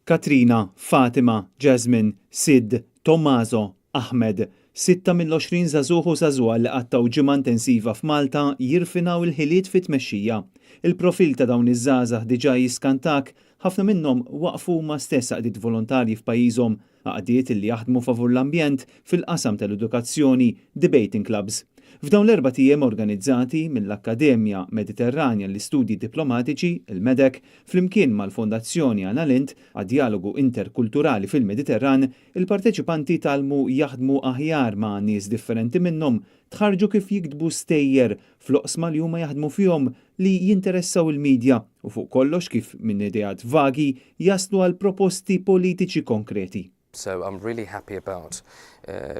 Katrina, Fatima, Jasmine, Sid, Tommaso, Ahmed, sitta mill-20 żagħżugħ u żagħżugħa li qattgħu ġimgħa intensiva f'Malta jirfinaw il-ħiliet fit-tmexxija. Il-profil ta' dawn iż-żgħażagħ diġà jiskantak, ħafna minnhom waqqfu huma stess għaqdiet volontarji f'pajjiżhom, għaqdiet li jaħdmu favur l-ambjent, fil-qasam tal-edukazzjoni, debating clubs. F'dawn l-4 ijiem organizzati mill-Akkademja Mediterranja l-Istudji Diplomatiċi, il-MEDEC, flimkien mal-Fondazzjoni Anna Lindh għad-Djalogu Interkulturali fil-Mediterran, il-parteċipanti tgħallmu jaħdmu aħjar ma' nies differenti minnhom, tħarġu kif jiktbu stejjer fl-oqsma li huma jaħdmu fihom li jinteressaw il-medja u fuq kollox kif minn ideat vagi jaslu għal proposti politiċi konkreti. So I'm really happy about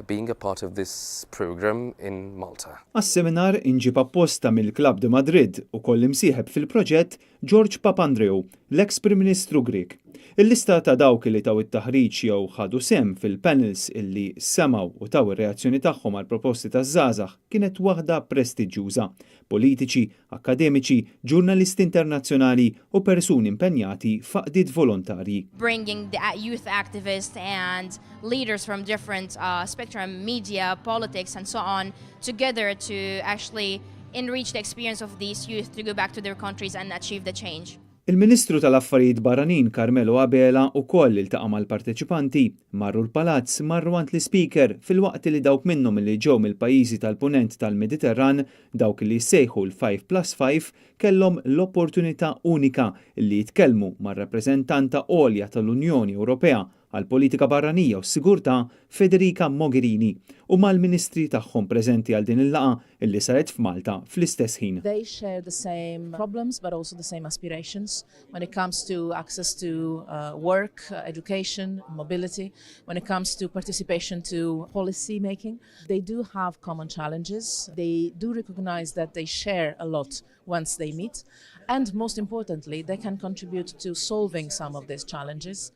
being a part of this program in Malta. Għas-seminar inġib apposta mill-Club de Madrid u koll imsieħeb fil-proġett George Papandreou, l-ex Prim Ministru Grek. Il-lista ta' dawk li taw it-taħriġ jew ħadu sehem fil-panels illi semgħu u taw ir-reazzjoni tagħhom għal proposti ta' żgħażagħ kienet waħda prestiġjuża. Politiċi, akademiċi, ġurnalisti internazzjonali u persuni impenjati f'għaqdiet volontarji. Bringing the youth activists and leaders from different spectrum, media, politics, and so on, together to actually enrich the experience of these youth to go back to their countries and achieve the change. Il-Ministru tal-Affarijiet Barranin Carmelo Abela ukoll iltaqa' mal-parteċipanti, marru l-palazz, marru għand l-Speaker, filwaqt li dawk minnhom li ġew mill-pajjiżi tal-punent tal-Mediterran, dawk li sejħu l-5 plus 5, kellhom l-opportunità unika li jitkellmu mar-rappreżentanta għolja tal-Unjoni Ewropea għal politika barranija u sigurtà, Federica Mogherini, u mal-ministri tagħhom preżenti għal din il-laqgħa illi saret f'Malta fl-istess ħin. They share the same problems but also the same aspirations when it comes to access to work, education, mobility, when it comes to participation to policy making. They do have common challenges. They do recognize that they share a lot once they meet. And most importantly, they can contribute to solving some of these challenges.